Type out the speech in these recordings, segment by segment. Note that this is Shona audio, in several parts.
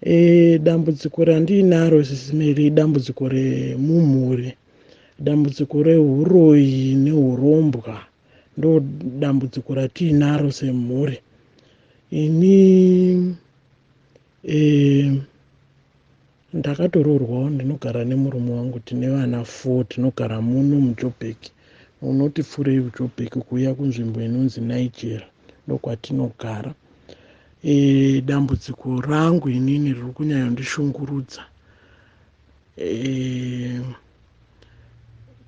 Dambudziko randiinaro Sisimeli idambudziko remumhuri, dambudziko rehuroyi nehurombwa ndo dambudziko ratiinaro semhuri. Ini ndakatoroorwawo, ndinogara nemurume wangu, tine vana 4, tinogara muno muJoburg, unoti pfuurei kuJoburg kuuya kunzvimbo inonzi Niger, ndokwatinogara. Dambudziko rangu inini riri kunyanyondishungurudza,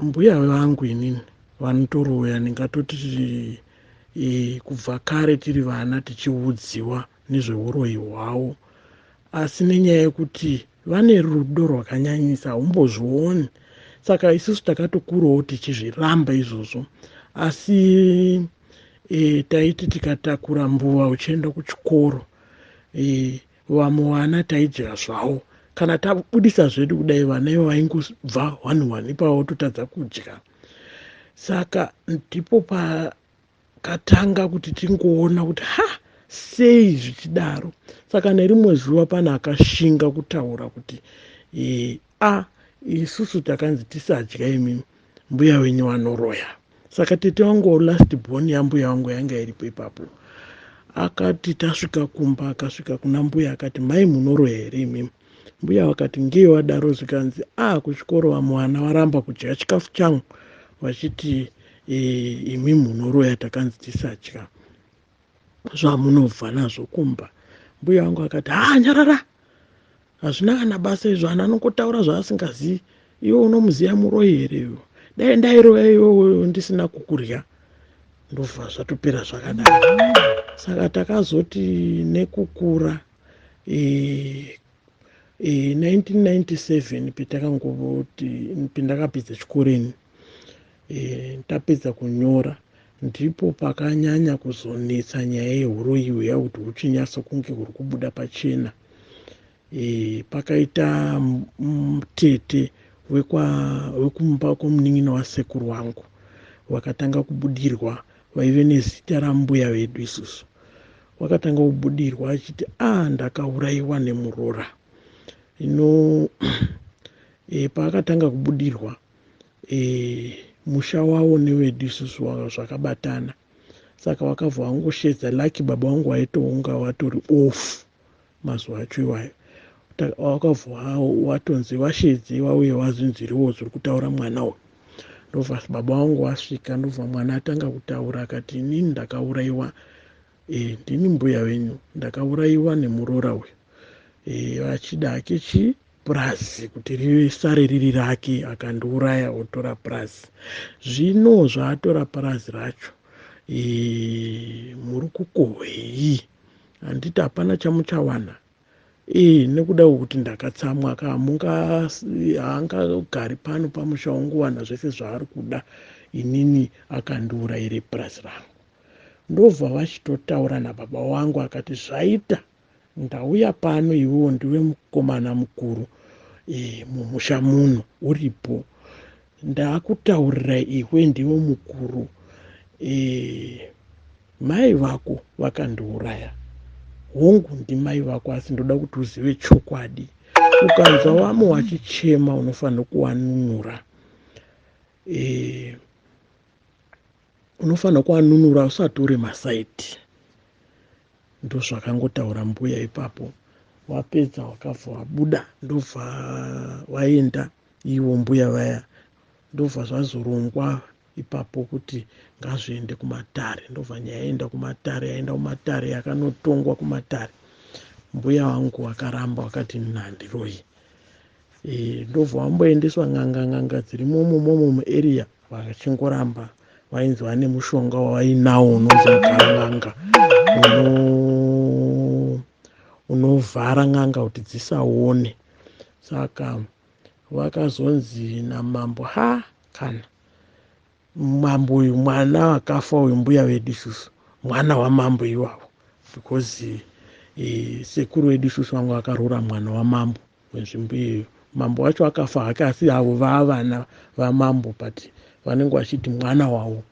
mbuya vangu inini vanotoroya. Ndingatoti kubva kare tiri vana tichiudziwa nezveuroyi hwavo, asi nenyaya yekuti vane rudo rwakanyanyisa haumbozvioni, saka isusu takatokurawo tichizviramba izvozvo. Asi taiti tikatakura mbuva uchienda kuchikoro, vamwe vana taidya zvavo. Kana tabudisa zvedu kudai, vana ivo vaingobva one one ipavo vototadza kudya. Saka ndipo pakatanga kuti tingoona kuti ha, sei zvichidaro. Saka nerimwe zuva pane akashinga kutaura kuti a isusu takanzi tisadya, imimi mbuya wenyu vanoroya. Saka tete wangu, last born yambuya wangu, yanga iripo ipapo. Akati tasvika kumba, akasvika kuna mbuya akati, "Mai, munoroya here imimi?" Mbuya vakati, "Ngei wadaro?" Zvikanzi, "A, kuchikoro vamwe vana varamba kudya chikafu changu vachiti imi munoroya, takanzi tisadya zvamunobva nazvo kumba." Mbuya vangu akati, "Ha, nyarara, hazvina kana basa izvo, ana anongotaura zvaasingazivi. Iwe unomuziva muroyi here iwe? Dai ndairoya iwewe ndisina kukurya." Ndobva zvatopera zvakadaro. Saka takazoti nekukura, 1997 petakangoti pendakapedza chikoreni, tapedza kunyora, ndipo pakanyanya kuzonetsa nyaya yeuroyi huya kuti huchinyatso kunge huri kubuda pachena. Pakaita mutete wekumba kwomunin'ina wasekuru wangu wakatanga kubudirwa, vaive nezita rambuya vedu isusu. Wakatanga kubudirwa achiti, "A, ndakaurayiwa nemurora ino." Paakatanga kubudirwa, musha wavo newedu isusu zvakabatana, saka wakabva wangoshedza. Lucky baba vangu vaitounga vatori off mazuva acho iwayo. Wakabva watonzi vashedze vauye vazinziriwo zviri kutaura mwana uyu. Ndobva baba vangu vasvika, ndobva mwana atanga kutaura akati, "Inini ndakaurayiwa, ndini mbuya venyu, ndakaurayiwa nemurora uyu, vachida hake chi purazi kuti risare riri rake, akandiuraya otora purazi. Zvino zvaatora purazi racho, muri kukohwei? Handiti hapana chamuchawana nekuda kwekuti ndakatsamwa ka, haangagari pano pamusha wanguwana zvese zvaari kuda. Inini akandiurayire purazi rangu." Ndobva vachitotaura nababa wangu akati, "Zvaita ndauya pano, iwewo ndiwe mukomana mukuru mumusha muno uripo, ndaakutaurira iwe ndiwe mukuru. Mai vako vakandiuraya. Hongu, ndimai vako, asi ndoda kuti uzive chokwadi. Ukanzwa vamwe vachichema, unofanira kuvanunura, unofanira kuvanunura, usatore masaiti." Ndozvakangotaura mbuya ipapo. Wapedza wakabva wabuda, ndobva waenda ivo mbuya vaya. Ndobva zvazorongwa ipapo kuti ngazviende kumatare. Ndobva nyaya yaenda kumatare, yaenda kumatare, yakanotongwa kumatare. Mbuya vangu vakaramba, vakati, "Nhandiroi." Ndobva vamboendeswa n'anga, n'anga dziri momo momo muarea, vachingoramba. Vainzi vane mushonga wavainawo unonzi mugaran'anga, unovhara n'anga kuti dzisaone. Saka vakazonzi namambo, ha, kana mambo uyu, mwana akafa uyu, mbuya vedu isusu, mwana wamambo iwavo, because sekuru vedu isusu vanga vakaroora mwana wamambo wenzvimbo iyoyo. Mambo wacho akafa hake, asi avo vaavana vamambo, but vanenge vachiti mwana wavo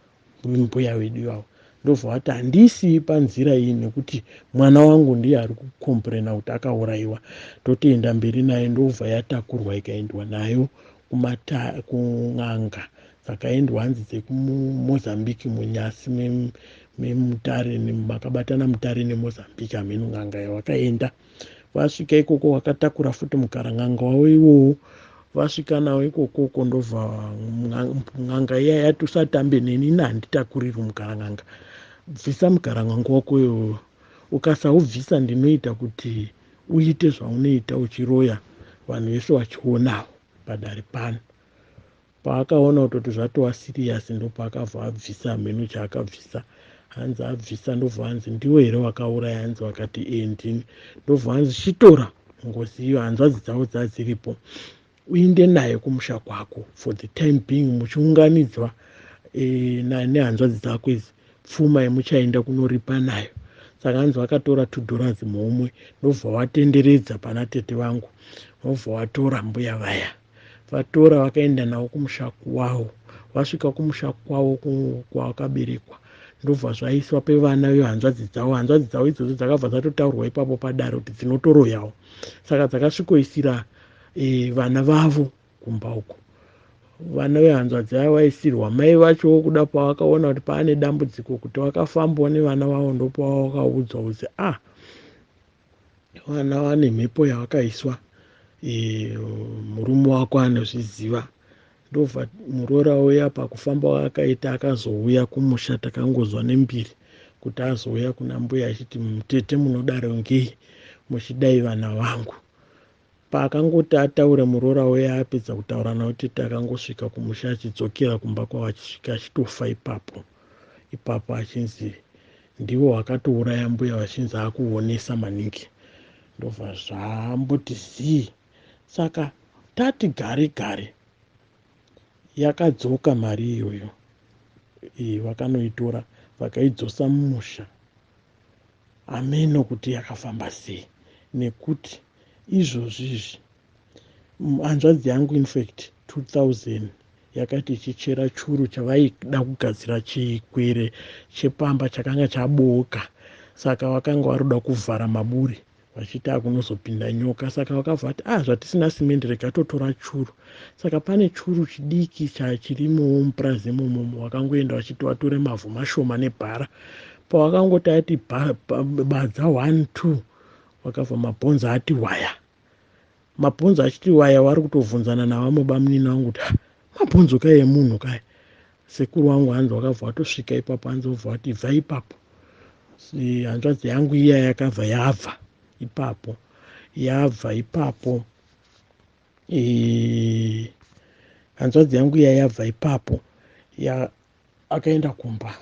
mbuya vedu ivavo. Ndobva vati handisii panzira iyi nekuti mwana wangu ndiye ari kukomburena kuti akaurayiwa, totoenda mberi naye. Ndobva yatakurwa ikaendwa nayo kun'anga dzakaendwa, hanzi dzekuMozambique, munyasi meMutare, makabatana Mutare neMozambique. Hameno n'anga yavakaenda. Vasvika ikoko vakatakura futi mukaran'anga wavo iwowo. Vasvika nawo ikokoko, ndobva n'anga iya yati, "Usatambe neni, ini handitakurirwi mukaran'anga. Bvisa mukaran'anga wako iwowo. Ukasaubvisa, ndinoita kuti uite zvaunoita uchiroya vanhu vese vachionawo padare pano." Paakaona kutoti zvatova serious, ndopaakabva abvisa. Hameno chaakabvisa. Hanzi abvisa, ndobva hanzi, "Ndiwe here wakauraya?" Hanzi vakati, "E, ndini." Ndobva hanzi, "Chitora ngozi iyo." Hanzvadzi dzavo dzadziripo. "Uinde naye kumusha kwako for the time being, muchiunganidzwa nehanzvadzi dzako idzi pfuma yemuchaenda kunoripa nayo." Saka hanzi vakatora $2 muhomwe, ndobva watenderedza pana tete vangu, vobva watora mbuya vaya. Vatora, vakaenda navo kumusha kwavo. Vasvika kumusha kwavo kwavakaberekwa, ndobva zvaiswa pevana vehanzvadzi dzavo. Hanzvadzi dzavo idzodzo dzakabva dzatotaurwa ipapo padare kuti dzinotoroyawo. Saka dzakasvikoisira vana vavo kumba uko. Vana vehanzvadzi avo vaisirwa mai vachowo. Kuda pavakaona kuti paane dambudziko, kuti vakafambawo nevana vavo, ndopavakaudzwa kuti, "A ah, vana vane mhepo yavakaiswa. Murume wako anozviziva." Ndobva muroora uya pakufamba wakaita akazouya kumusha. Takangozwa nembiri kuti azouya kuna mbuya achiti, "Mutete, munodaro ngei muchidai vana vangu?" Paakangoti ataure, muroora uya apedza kutaura nawo tete, akangosvika kumusha achidzokera kumba kwavo, achisvika achitofa ipapo ipapo, achinzi ndivo vakatouraya mbuya, vachinzi akuonesa maningi. Ndobva zvamboti zii. Saka tati gare gare yakadzoka mari iyoyo. Vakanoitora, vakaidzosa mumusha. Hameno kuti yakafamba sei, nekuti izvozvi izvi hanzvadzi yangu, infact 2000 yakati ichichera churu chavaida kugadzira chikwere chepamba chakanga chabooka. Saka vakanga varoda kuvhara maburi, vachiti akunozopinda nyoka. Saka vakabva vati, "Ah, zvatisina simendi, rega totora churu." Saka pane churu chidiki chirimowo mupurazi imomomo. Vakangoenda vachiti vatore mavhu mashoma nebhara. Pavakangoti ati badza 1 2, vakabva mabhonzo ati waya. Mabhonzo achiti waya, vari kutovhunzana navamwe bamunini vangu kuti, "Mabhonzo kai emunhu kai?" Sekuru wangu hanzi vakabva vatosvika ipapo. Hanzi vobva vati, "Ibva ipapo." Hanzvadzi yangu iya yakabva yabva ipapo. Yabva ipapo, hanzvadzi yangu iya yabva ipapo, akaenda kumba.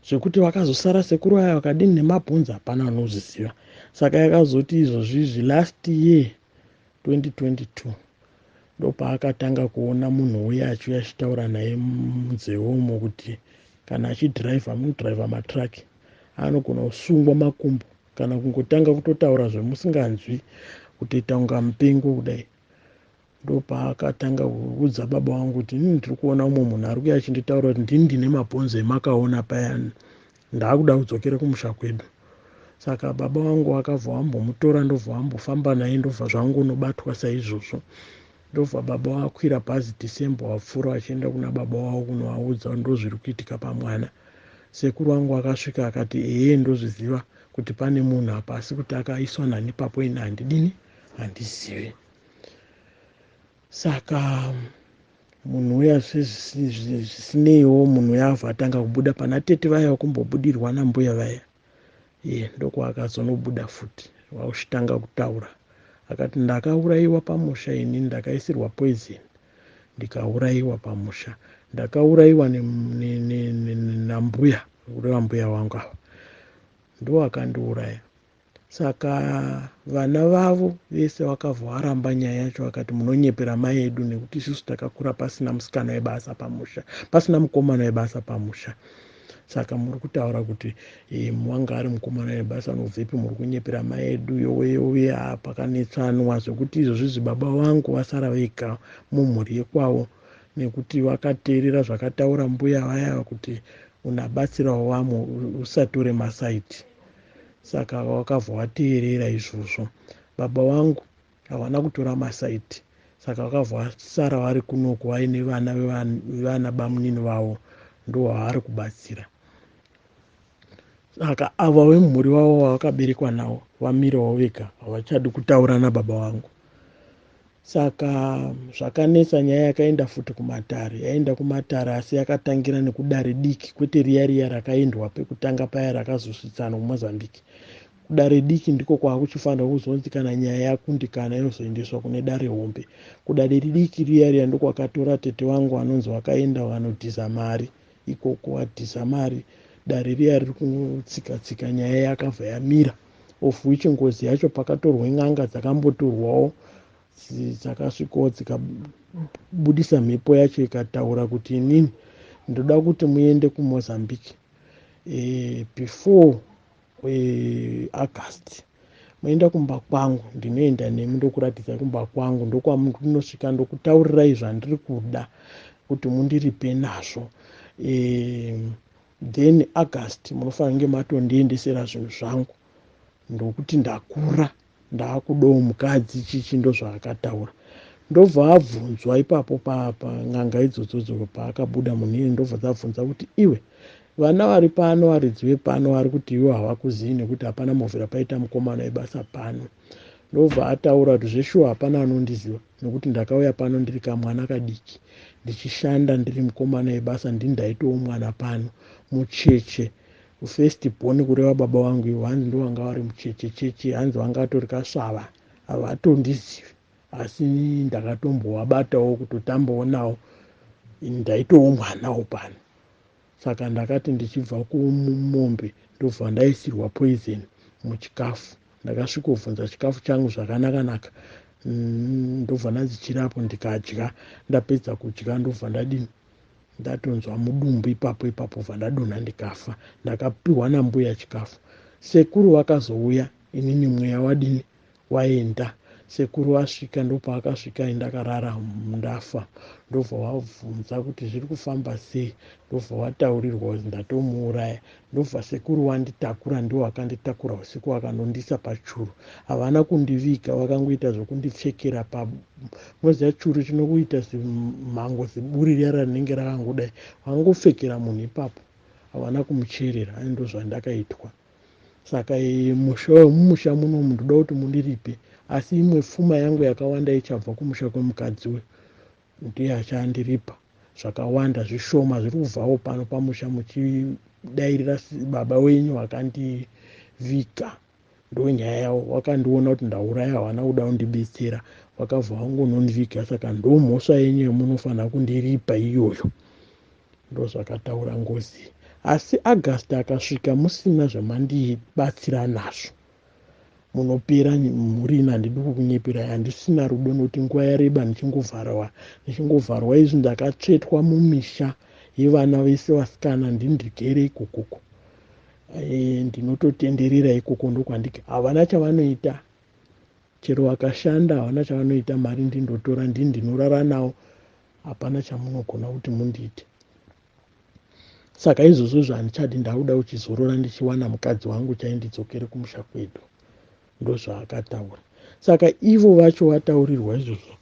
Zvekuti vakazosara sekuru aya vakadini nemabhonzo, hapana anozviziva. Saka yakazoti izvozvi izvi, last year 2022, ndopaakatanga kuona munhu uya achiuya achitaura naye munzeve umo, kuti kana achidhiraivha, munodhiraivha matraki, anogona kusungwa makumbo kana kungotanga kutotaura zvemusinganzwi, kutoita kunga mupengo kudai. Ndopaakatanga kuudza baba vangu kuti, "Inini ndiri kuona umwe munhu ari kuuya achinditaura kuti ndini ndine mabhonzo emakaona paya. Ndaakuda kudzokera kumusha kwedu." Saka baba vangu vakabva vambomutora, ndobva vambofamba naye, ndobva zvangonobatwa saizvozvo. Ndobva baba vakwira bhazi December wapfuura vachienda kuna baba vavo kunovaudza ndozviri kuitika pamwana. Sekuru vangu akasvika akati, "Ehe, ndozviziva kuti pane munhu apa, asi kuti akaiswa nani papo ini handidini, handizivi." Saka munhu uya, zvisineiwo, munhu uya abva atanga kubuda pana tete vaya vakumbobudirwa nambuya vaya. Iye ndokwaakazonobuda futi, wauchitanga kutaura. Akati, "Ndakaurayiwa pamusha ini, ndakaisirwa poison ndikaurayiwa pamusha. Ndakaurayiwa nambuya," kureva mbuya wangu ava, "ndo akandiuraya." Saka vana vavo vese vakabva varamba nyaya yacho, vakati, "Munonyepera mai edu, nekuti isusu takakura pasina musikana webasa pamusha, pasina mukomana webasa pamusha. Saka muri kutaura kuti wanga ari mukomana webasa anobvepi? Muri kunyepera mai edu." Yowe yowe, pakanetsanwa zvekuti izvozvizvi baba vangu vasara vega mumhuri yekwavo, nekuti vakateerera zvakataura mbuya vaya kuti Unabatsirawo vamwe, usatore masaiti. Saka wakabva wateerera izvozvo. Baba vangu havana kutora masaiti, saka vakabva vasara vari kunoku vaine vana vevana bamunini vavo, ndo vavari kubatsira. Saka ava vemumhuri vavo vavakaberekwa navo vamirawo vega, havachadi kutaura nababa vangu. Saka zvakanetsa. Nyaya yakaenda futi kumatare, yaenda kumatare, asi yakatangira nekudare diki, kwete riya riya rakaendwa pekutanga paya rakazosvitsana kuMozambique. Kudare diki ndiko kwakuchifanira kuzonzi kana nyaya yakundikana yozoendeswa kune dare hombe. Kudare diki riya riya ndokwakatora tete vangu vanonzi vakaenda vanodhiza mari ikoko. Vadhiza mari, dare riya riri kutsika tsika, nyaya yakabva yamira, of which ngozi yacho pakatorwa n'anga dzakambotorwawo, dzakasvikawo dzikabudisa mhepo yacho, ikataura kuti inini ndoda kuti muende kuMozambique before August, moenda kumba kwangu, ndinoenda nemi, ndokuratidza kumba kwangu, ndokwamunosvika, ndokutaurirai zvandiri kuda kuti mundiripe nazvo. Then August munofanira kunge matondiendesera zvinhu zvangu, ndokuti ndakura, ndaakudawo mukadzi. Chichi ndozvaakataura. Ndobva abvunzwa ipapo pan'anga idzodzodzo, paakabuda munhu iye, ndobva dzabvunza kuti, "Iwe, vana vari pano, varidzi vepano vari kuti iwe havakuzivi nekuti hapana movhera paita mukomana webasa pano." Ndobva ataura kuti, "Zveshuwa hapana anondiziva, nekuti ndakauya pano ndiri kamwana kadiki, ndichishanda ndiri mukomana webasa. Ndini ndaitowo mwana pano, mucheche, first born," kureva baba vangu ivo. Hanzi ndo vanga vari mucheche cheche, hanzi vanga vatori kasvava, havatondizivi, asi ndakatombovabatawo, kutotambawo nawo, ndaitowo mwanawo pano. Saka ndakati ndichibva kumombe, ndobva ndaisirwa poison muchikafu. Ndakasvikobvunza chikafu changu zvakanaka-naka, ndobva ndanzi chirapo, ndikadya. Ndapedza kudya, ndobva ndadini? Ndatonzwa mudumbu ipapo ipapo, bva ndadonha, ndikafa. Ndakapiwa nambuya chikafu. Sekuru vakazouya, inini mweya wadini? Waenda. Sekuru vasvika, ndopaakasvika ndakarara ndafa. Ndobva wabvunza kuti zviri kufamba sei, ndobva wataurirwa kuti ndatomuuraya. Ndobva sekuru wanditakura, ndiwo akanditakura usiku, akanondisa pachuru. Havana kundiviga, vakangoita zvokundipfekera pa, moziva churu chinokuita zimhango, ziburi riya rinenge rakangodai, vangopfekera munhu ipapo, havana kumucherera. Ai, ndo zvandakaitwa. Saka musha wemumusha munomu ndoda kuti mundiripe, asi imwe pfuma yangu yakawanda ichabva kumusha kwemukadzi uyu, ndiye achandiripa zvakawanda. Zvishoma zviri kubvawo pano pamusha muchidairira baba wenyu vakandiviga, ndonyaya yavo. Wakandiona kuti ndauraya, havana kuda kundibetsera, vakabva vangonondiviga. Saka ndo mhosva yenyu yamunofanira kundiripa iyoyo. Ndozvakataura ngozi. Asi August akasvika musina zvamandibatsira nazvo, munopera mhuri ino. Handidi kukunyeperai, handisina rudo, nokuti nguva yareba ndichingovharwa, ndichingovharwa izvi. Ndakatsvetwa mumisha yevana vese vasikana, ndindigere ikokoko, ndinototenderera ikoko, ndokwandika. Havana chavanoita, chero vakashanda havana chavanoita. Mari ndindotora, ndini ndinorara nawo. Hapana chamunogona kuti mundiite. Saka izvozvo zvandichadi, ndakuda kuchizorora ndichiwana mukadzi wangu chaindidzokere kumusha kwedu. Ndozvaakataura. Saka ivo vacho vataurirwa izvozvo,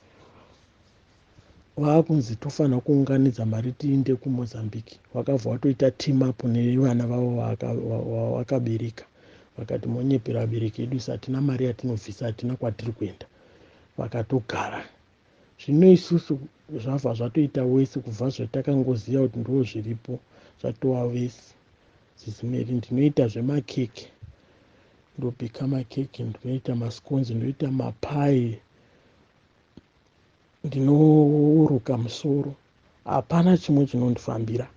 vaakunzi tofanira kuunganidza mari tiinde kuMozambique. Vakabva vatoita team up nevana vavo vavakabereka, vakati, "Monyepera vabereki edu, isi hatina mari yatinobvisa, hatina kwatiri kuenda." Vakatogara. Zvino isusu zvabva zvatoita wese, kubva zvatakangoziva kuti ndo zviripo, zvatova vese. Zizimeri, ndinoita zvemakeke, ndobhika makeke, ndinoita mascones, ndinoita mapai, ndinoruka musoro. Hapana chimwe chinondifambira.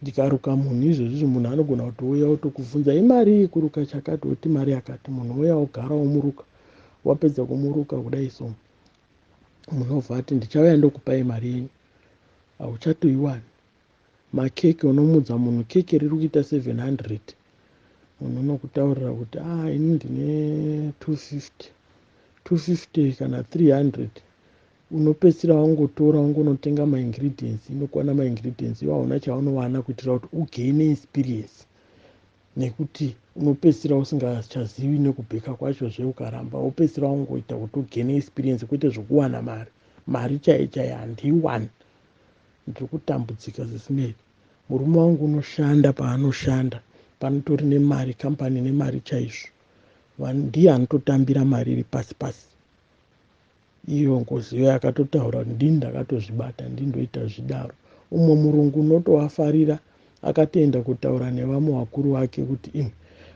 Ndikaruka munhu izvozvizvi, munhu anogona kutouya otokubvunza, "Imari yekuruka chakati?" Oti, "Mari yakati." Munhu ouya, ogara, omuruka. Wapedza kumuruka kudai so, munhu obva ati, "Ndichauya ndokupai mari yenyu." Hauchatoiwani. Makeke, unomudza munhu keke riri kuita 700, munhu unokutaurira kuti, "A ah, ini ndine 250, 250 kana 300." Unopedzisira wangotora wangonotenga maingredients, inokwana maingredients iwo hauna chaunowana, kuitira kuti ugaine experience, nekuti unopedzisira usingachazivi nekubheka kwacho zve. Ukaramba, wopedzisira wangoita kuti ugaine experience, kwete zvokuwana mari. Mari chai chai handiiwani, ndiri kutambudzika zvisinei. Murume wangu unoshanda, paanoshanda panotori nemari, kambani nemari chaizvo. Ndiye anototambira mari iri pasi pasi. Iyo ngozi iyo yakatotaura kuti ndini ndakatozvibata, ndindoita zvidaro. Umwe murungu unotovafarira akatoenda kutaura nevamwe vakuru vake kuti, "Imwe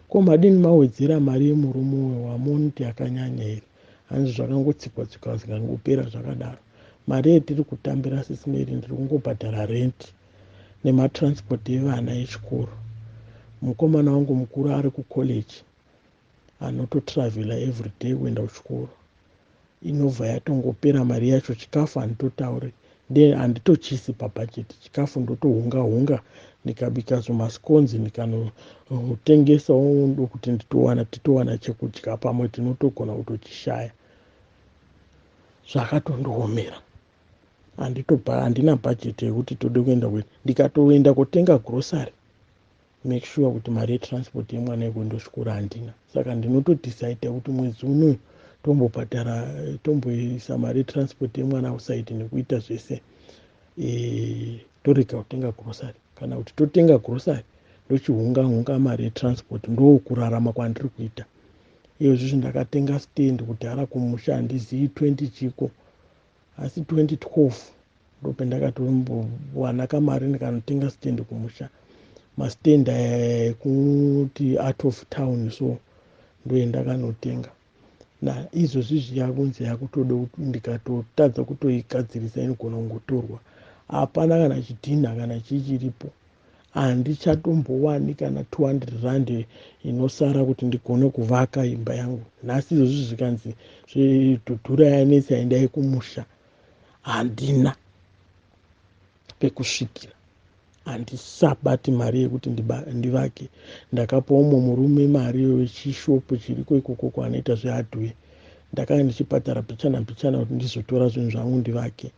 ko madini mawedzera mari yemurume uyo wamunoti yakanyanya here?" Hanzi zvakangotsikwa tsikwa, zvikangopera zvakadaro. Mari yetiri kutambira, Sis Melly, ndiri kungobhadhara rent nematransport evana echikoro. Mukomana wangu mukuru ari kucollege, anototravhela everyday kuenda kuchikoro. Inobva yatongopera mari yacho. Chikafu handitotauri, handitochisi pabhajeti. Chikafu ndotohunga hunga, ndikabika zvomascones, ndikanotengesawo ndokuti nditowana, titowana chekudya. Pamwe tinotogona kutochishaya. Zvakatondiomera. Handina bhajeti yekuti tode kuenda kuenda. Ndikatoenda kutenga grocery, make sure kuti mari yetransport yemwana yekuenda kuchikoro handina. Saka ndinotodhisaida kuti mwedzi unoyu tombobhadhara, tomboisa mari yetransport yemwana outside nekuita zvese, torega kutenga grocery, kana kuti totenga grocery, ndochihunga hunga mari yetransport. Ndokurarama kwandiri kuita iyozvizvi. Ndakatenga stand kudhara kumusha, handizivi 20 chiko, asi 2012 ndopendakatombowana kamari ndikanotenga stand kumusha. Mastand aya ekuti out of town, so ndoendakanotenga. Naizvozvi yakunzi yakutoda kuti ndikatotadza kutoigadzirisa inogona kungotorwa. Hapana kana chidhinha kana chii chiripo. Handichatombowani kana 200 rand inosara kuti ndigone kuvaka imba yangu. Nhasi izvozvi zvikanzi zvedhudhura yanetsa, endai kumusha, handina pekusvikira. Handisabati mari yekuti ndivake. Ndakapa umwe murume mari wechishopu chiriko ikoko kwaanoita zvehardware. Ndakanga ndichibhadhara mbichana mbichana kuti ndizotora zvinhu zvangu ndivake.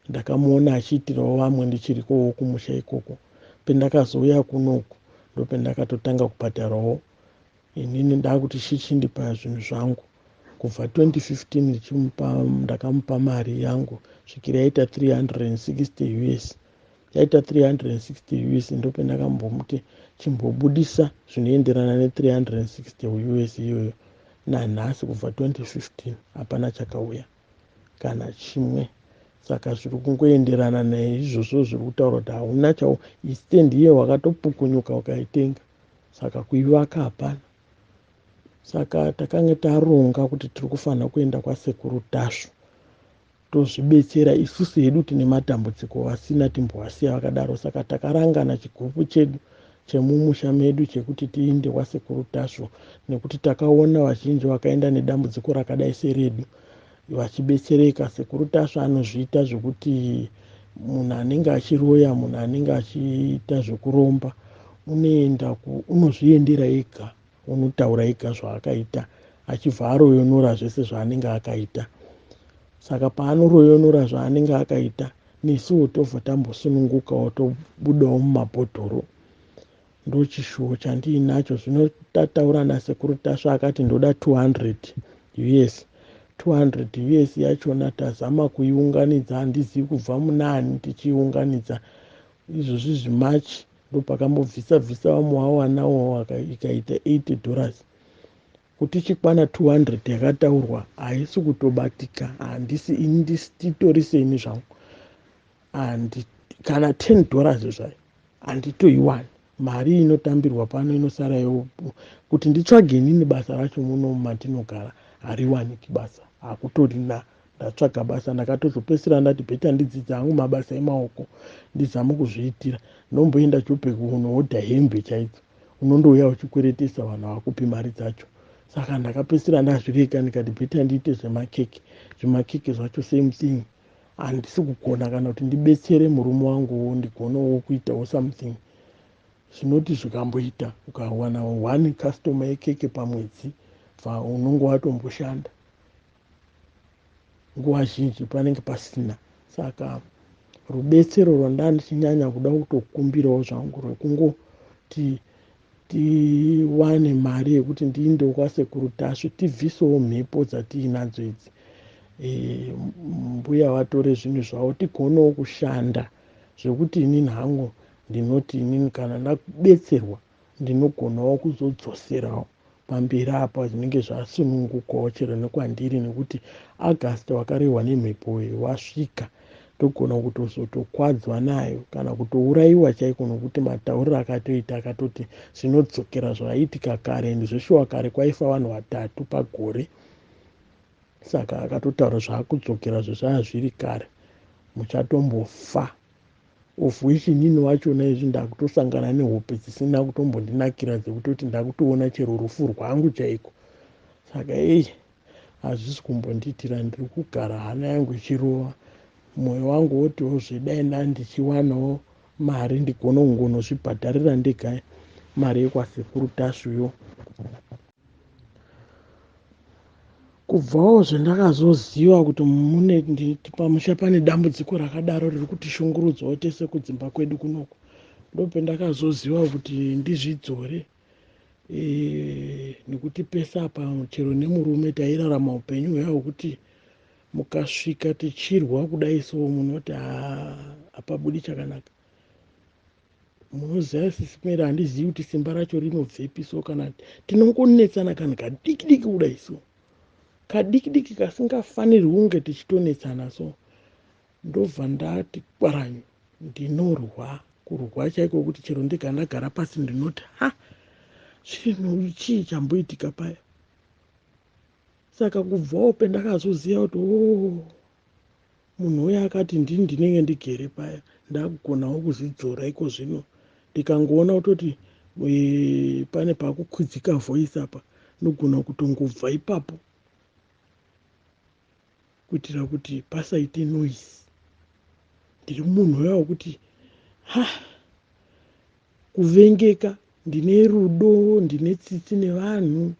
Ndakamuona achiitirawo vamwe ndichirikowo kumusha ikoko. Pendakazouya kunoku, ndopendakatotanga kubhadharawo inini. Ndakuti chichindipa zvinhu zvangu kubva 2015 ndichimupa. Ndakamupa mari yangu svikira yaita 360 US. Yaita 360 US, ndopendakambomuti chimbobudisa zvinoenderana ne360 US iyoyo. Nanhasi, kubva 2015, hapana chakauya kana chimwe. Saka zviri kungoenderana naizvozvo zviri kutaura kuti hauna chau. Istand iye wakatopukunyuka ukaitenga, saka kuivaka hapana. Saka takanga taronga kuti tiri kufanira kuenda kwaSekuru Tasvu, tozvibetsera isusu hedu. Tine matambudziko, vasina timbovasiya vakadaro. Saka takarangana chigurupu chedu chemumusha medu chekuti tiinde kwaSekuru Tasvu, nekuti takaona vazhinji vakaenda nedambudziko rakadai seredu vachibetsereka. Sekuru Tasvu anozviita zvekuti munhu anenge achiroya, munhu anenge achiita zvekuromba, unoenda, unozviendera ega, unotaura ega zvaakaita, achibva aroyonora zvese zvaanenge akaita. Saka paanoroyonora zvaanenge akaita, nesuwo tobva tambosunungukawo, tobudawo mumabhodhoro. Ndochishuwo chandiinacho. Zvino tataura naSekuru Tasva, akati ndoda 200 US. 200 US yachona tazama kuiunganidza, handizivi kubva munani tichiiunganidza. Izvozvi zviMarch ndopakambobvisa bvisa vamwe wawanawo, ikaita $80. Kuti chikwana 200 yakataurwa haisi kutobatika. Handisi ini, nditori seni zvangu, handi kana $10 zvayo handitoiwani. Mari inotambirwa pano inosara kuti nditsvage inini basa racho muno mandinogara hariwaniki basa, hakutorina. Ndatsvaga basa, ndakatozopedzisira ndati better ndidzidze hangu mabasa emaoko, ndizame kuzviitira. Ndomboenda Joburg kunohodha hembe chaidzo, unondouya uchikweretesa vanhu, havakupi mari dzacho. Saka ndakapedzisira ndazvirega, ndikati better ndiite zvemakeke. Zvemakeke zvacho same thing, handisi kugona kana kuti ndibetsere murume wanguwo, ndigonewo kuitawo something. Zvinoti zvikamboita ukawana one customer yekeke pamwedzi, bva unonge watomboshanda. Nguva zhinji panenge pasina. Saka rubetsero rwandandichinyanya kuda kutokumbirawo zvangu rwekungoti tiwane mari yekuti ndiindewo kwasekuru Tasvu tibvisewo mhepo dzatiinadzo idzi. Mbuya vatore zvinhu zvavo tigonewo kushanda zvekuti inini hangu ndinoti inini kana ndabetserwa ndinogonawo kuzodzoserawo pamberi apa zvinenge zvasunungukawo chero nekwandiri nekuti August wakarehwa nemhepo uyu wasvika ndogona kutozotokwadzwa nayo kana kutourayiwa chaiko nokuti matauriro akatoita akatoti zvinodzokera zvaiitika kare and zveshuwa kare kwaifa vanhu vatatu pagore saka akatotaura zvakudzokera zvezvaya zviri kare muchatombofa of which inini wachona izvi ndakutosangana nehope dzisina kutombondinakira dzekutoti ndakutoona chero rufu rwangu chaiko. Saka ei hazvisi kumbondiitira, ndiri kugara hana yangu ichirova, mwoyo wangu wotiwo zvedai ndandichiwanawo mari ndigone kungonozvibhadharira ndega mari yekwasekuru Tasvuyo. Kubvawo zvendakazoziva kuti mune pamusha pane dambudziko rakadaro riri kutishungurudzawo tese kudzimba kwedu kunoku, ndopendakazoziva kuti ndizvidzore nekuti pese apa chero nemurume tairarama upenyu huya hwekuti mukasvika tichirwa kudai so munoti hapabudi chakanaka. Munoziva sisi Mary, handizivi kuti simba racho rinobvepi so kana tinongonetsana kanhu kadiki diki kudai so, kadiki diki kasingafanirwi kunge tichitonetsana so, ndobva ndati kwaranyu ndinorwa kurwa chaiko kuti chero ndega ndagara pasi ndinoti ha zvinhu chii chamboitika paya. Saka kubvawo pendakazoziva kuti o munhu uya akati ndini ndinenge ndigere paya, ndakugonawo kuzvidzora iko zvino. Ndikangoona kutoti pane pakukwidzika voice apa, ndogona kutongobva ipapo kuitira kuti pasaite noise. Ndiri munhu uya wekuti ha kuvengeka, ndine rudo, ndine tsitsi nevanhu,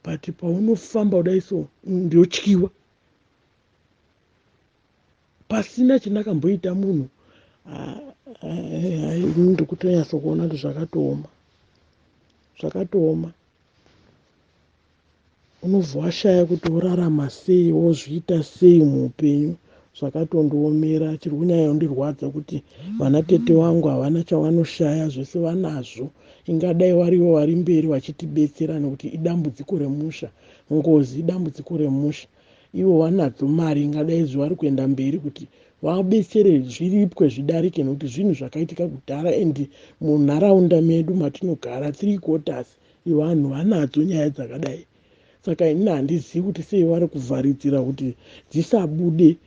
but paunofamba kudai so ndotyiwa pasina chindakamboita munhu. Ndiri kutonyatso kuona kuti zvakatooma, zvakatooma. Unobva washaya kuti worarama sei, wozviita sei muupenyu. Zvakatondiomera. Chiri kunyanya kundirwadza kuti vana tete vangu havana chavanoshaya, zvese vanazvo. Ingadai varivo vari mberi vachitibetsera nekuti idambudziko remusha, ngozi idambudziko remusha. Ivo vanadzo mari, ingadai vari kuenda mberi kuti vabetsere zviripwe zvidarike nekuti zvinhu zvakaitika kudhara. And munharaunda medu matinogara 3/4 vanhu vanadzo nyaya dzakadai. Saka inini handizivi kuti sei vari kuvharidzira kuti dzisabude,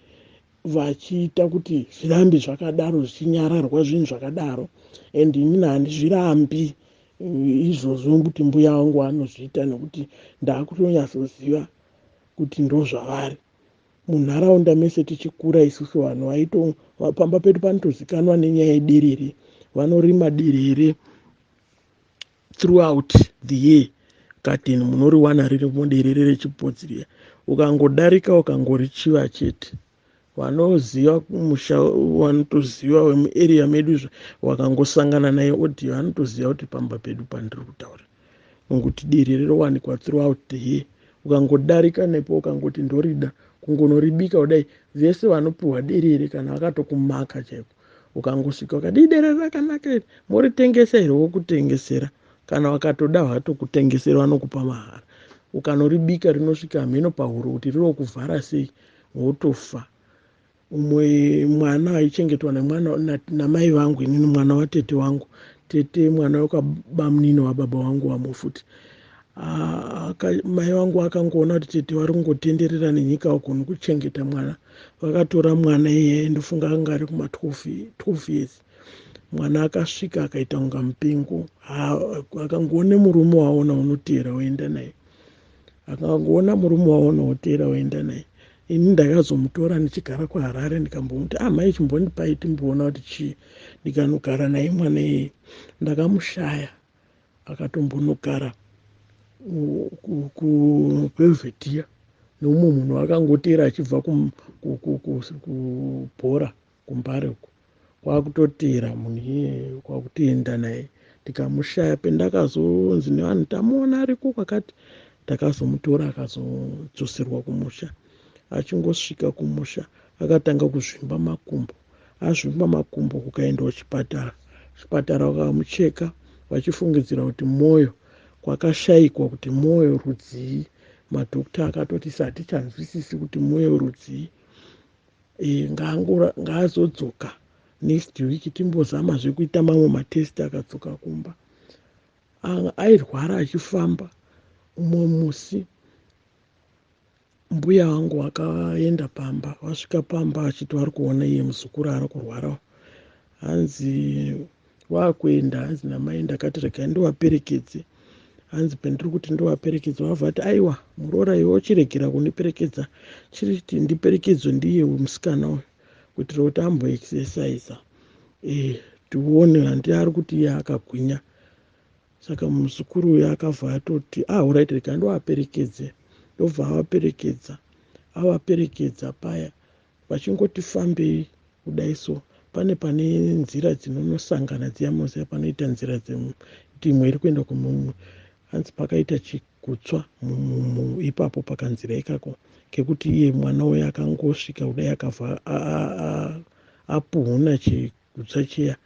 vachiita kuti zvirambe zvakadaro, zvichinyararwa zvinhu zvakadaro. And inini handizvirambi izvozvo kuti mbuya vangu vanozviita nekuti ndakutonyatsoziva kuti ndozvavari. Munharaunda mese tichikura isusu vanhu vaito pamba pedu panotozikanwa nenyaya yederere. Vanorima derere throughout the year, garden munoriwana ririmo derere rechibhodzi riya. Ukangodarika ukangorichiva chete, vanoziva musha vanotoziva vemuarea medu, wakangosangana naye audio anotoziva kuti pamba pedu pandiri kutaura, nokuti derere rowanikwa throughout the year. Ukangodarika nepo ukangoti ndorida kungonoribika kudai, vese vanopiwa derere kana vakatokumaka chaiko. Ukangosvika ukati derere rakanaka iri, moritengesa here, wokutengesera. Kana vakatoda vatokutengesera, vanokupa mahara. Ukanoribika rinosvika mheno pahuro kuti rirokuvhara sei, wotofa. Umwe mwana aichengetwa nemwana namai vangu inini, mwana watete wangu, tete mwana wekwabamunini wababa vangu vamwe futi. Mai vangu akangoona kuti tete vari kungotenderera nenyika vagoni kuchengeta mwana, vakatora mwana iyeye. Ndofunga anga ari kuma 12 years. Mwana akasvika akaita kunga mupengo. Akangoona murume waona unoteera woenda naye, akangoona murume waona woteera woenda naye. Ini ndakazomutora ndichigara kuHarare, ndikambomuti ah mai chimbondipai timboona kuti chii. Ndikanogara naye mwana iyeye, ndakamushaya akatombonogara kuBelvedere. Neumwe munhu akangoteera achibva kubhora kuMbare uko, kwakutoteera munhu iyeye, kwakutoenda naye, tikamushaya. Pendakazonzi nevanhu tamuona ariko kwakati, takazomutora, akazodzoserwa kumusha. Achingosvika kumusha akatanga kuzvimba makumbo. Azvimba makumbo, kukaendwa kuchipatara. Chipatara vakamucheka vachifungidzira kuti mwoyo, kwakashayikwa kuti mwoyo rudzii. Madhokta akatoti hatichanzwisisi kuti mwoyo rudzii, ngaazodzoka next week timbozamazve kuita mamwe matest. Akadzoka kumba, airwara achifamba. Umwe musi mbuya vangu vakaenda pamba, vasvika pamba achiti vari kuona iye muzukuru ari kurwara. Hanzi wakuenda, hanzi namai, ndakati regai ndivaperekedze. Hanzi pendiri kuti ndivaperekedze, vabva vati, "Aiwa muroora, iwe uchiregera kundiperekedza, chiriti ndiperekedzwe ndiye musikana uyu kuitira kuti amboexercisa, tione handi ari kuti iye akagwinya." Saka muzukuru uyu akabva atoti, "Ah, alright, rega ndivaperekedze." Ndobva avaperekedza. Avaperekedza paya, vachingoti fambei kudai so, pane nzira dzinonosangana dziya, munoziva panoita nzira dzekuti imwe iri kuenda kumumwe. Hanzi pakaita chigutswa ipapo pakanzira ikako kekuti iye mwana uyo akangosvika kudai, akabva apuhuna chigutswa chiya.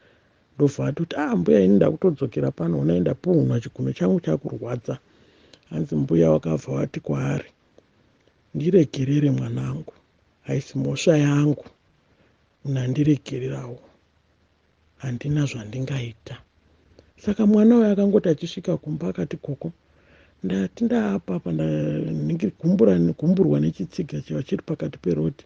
Ndobva atoti, "A ah, mbuya, ini ndakutodzokera pano, onai ndapuhunwa, chigunwe changu chakurwadza." Hanzi mbuya wakabva vati kwaari, "Ndiregerere mwanangu, haisi mhosva yangu, unandiregererawo, handina zvandingaita." Saka mwana uyo akangoti achisvika kumba akati, "Koko, ndati ndaapapa ndagumburwa nechitsiga chiva chiri pakati perodhi,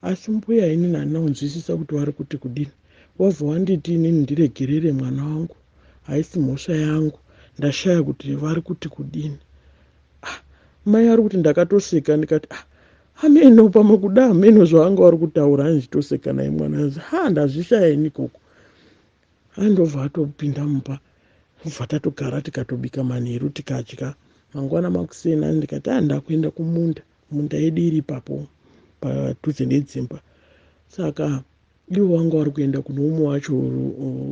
asi mbuya inini handina kunzwisisa kuti vari kuti kudini. Wabva wanditi inini ndiregerere mwana wangu, haisi mhosva yangu, ndashaya kuti vari kuti kudini." Ah, mai ari kuti, "Ndakatoseka ndikati, ah, hameno pamwe kuda hameno zvavanga vari kutaura." Andichitoseka naye mwana anzi, "Ha, ndazvishaya ini koko." Andobva atopinda mumba, obva tatogara, tikatobika manheru, tikadya. Mangwana makuseni ani ndikati, "A, ndakuenda kumunda." Munda yedu iri ipapo padhuze nedzimba. Saka ivo vanga vari kuenda kune umwe wacho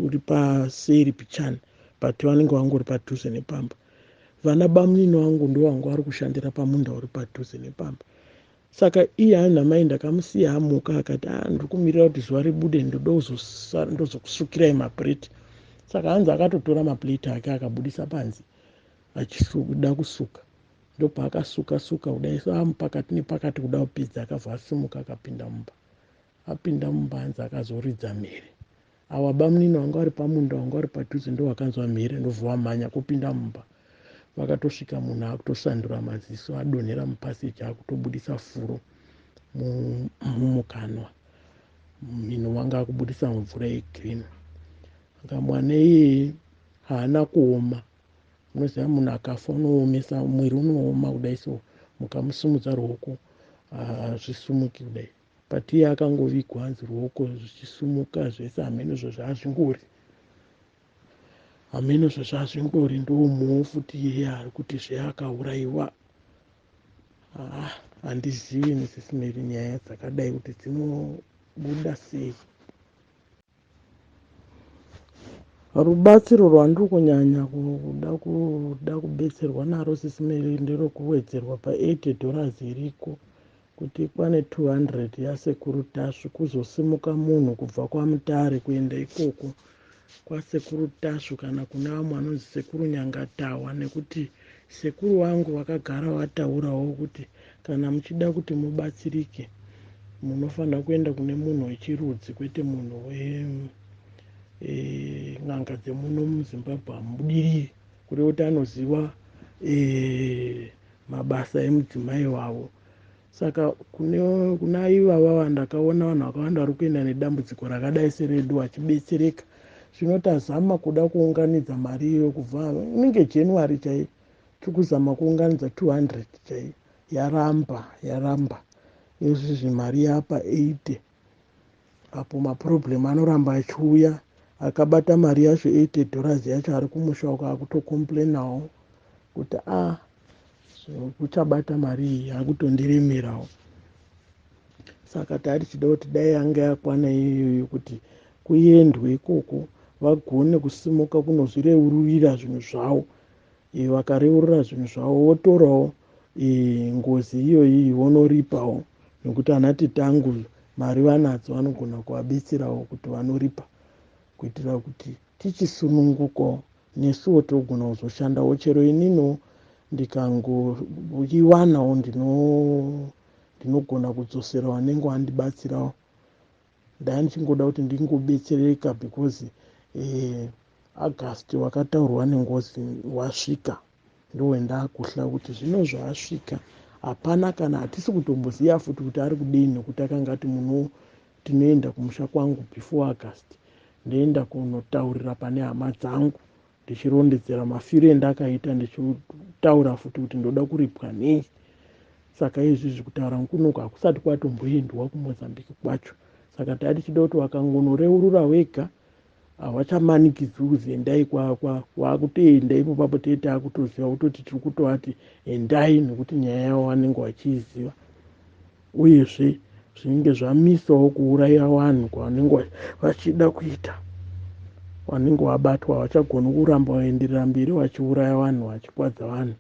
uri paseri pichani, but vanenge vangori padhuze nepamba. Vana bamunini vangu ndo vanga vari kushandira pamunda uri padhuze nepamba. Saka iye ani namai ndakamusiya amuka, akati, "A, ndiri kumirira kuti zuva ribude, ndozokusukirai mapureti." Saka hanzi akatotora mapureti ake, akabudisa panze achida kusuka. Ndopaakasuka suka kudai so, amupakati nepakati kuda kupedza, akabva asimuka, akapinda mumba. Apinda mumba, hanzi akazoridza mhere. Ava bamunini vanga vari pamunda, vanga vari padhuze, ndo vakanzwa mhere, ndobva vamhanya kupinda mumba. Vakatosvika munhu akutosandura maziso, adonhera mupaseji, akutobudisa furo mumukanwa, mhino wanga akubudisa mvura yegreen. Saka mwana iyeye haana kuoma. Munoziva munhu akafa unoomesa mwiri, unooma kudai so, mukamusimudza ruoko hazvisumuki kudai, but iye akangovigwa, hanzi ruoko zvichisumuka zvese. Hameno zvazvingori, hameno zvazvingori. Ndomuwo futi iyeye ari kuti zveakaurayiwa. Ah, handizivi, Mrs Mary, nyaya dzakadai kuti dzinobuda sei. Rubatsiro rwandiri kunyanya kuda kubetserwa naro, Sisi Mary, nderekuwedzerwa pa$80 iriko kuti ikwane 200 yaSekuru Tasvu. Kuzosimuka munhu kubva kwaMutare kuenda ikoko kwaSekuru Tasvu, kana kune vamwe vanonzi Sekuru Nyangatawa, nekuti sekuru vangu vakagara vataurawo kuti kana muchida kuti mubatsirike, munofanira kuenda kune munhu wechirudzi, kwete munhu wen'anga dzemuno muZimbabwe, hamubudiriri. Kureva kuti anoziva mabasa emudzimai wavo. Saka kuna ivava vandakaona vanhu vakawanda vari kuenda nedambudziko rakadai seredu vachibetsereka. Zvino tazama kuda kuunganidza mari iyoyo kubva inenge January chai, tiri kuzama kuunganidza 200 chai, yaramba, yaramba. Izvizvi mari yapa 80 apo maproblem anoramba achiuya. Akabata mari yacho, $80 yacho, ari kumusha uko, akutocomplainawo kuti a ah, Kuchabata mari iyi yakutondiremerawo. Saka tatichida kuti dai yanga yakwana iyoyo kuti kuendwe ikoko, vagone kusimuka kunozvireururira zvinhu zvavo. Vakareurura zvinhu zvavo, votorawo ngozi iyoyi, vonoripawo, nekuti ana tete angu mari vanadzo, vanogona kuvabetserawo kuti vanoripa, kuitira kuti tichisunungukawo nesuwo, togona kuzoshandawo. Chero ininiwo ndikangoiwanawo, ndinogona kudzosera vanenge vandibatsirawo. Ndaa ndichingoda kuti ndingobetsereka because August wakataurwa nengozi wasvika. Ndowendaakuhla kuti zvino zvaasvika, hapana kana, hatisi kutomboziva futi kuti ari kudini, nekuti akanga ati muno tinoenda kumusha kwangu before August, ndoenda kunotaurira pane hama dzangu, ndichirondedzera mafiro endakaita, ndichitaura futi kuti ndoda kuripwa nei. Saka izvizvi kutaura kunoku hakusati kwatomboendwa kuMozambique kwacho. Saka taa tichida kuti vakangonoreurura wega, havachamanikidzwi kuzi endai. Wakutoenda ipo papo, tee taakutoziva kutoti tiri kutovati endai, nekuti nyaya yavo vanenge vachiiziva. Uyezve zvinenge zvamisawo kuuraya vanhu kwavanenge vachida kuita. Vanenge vabatwa havachagoni kuramba vaenderera mberi vachiuraya vanhu, vachikwadza vanhu,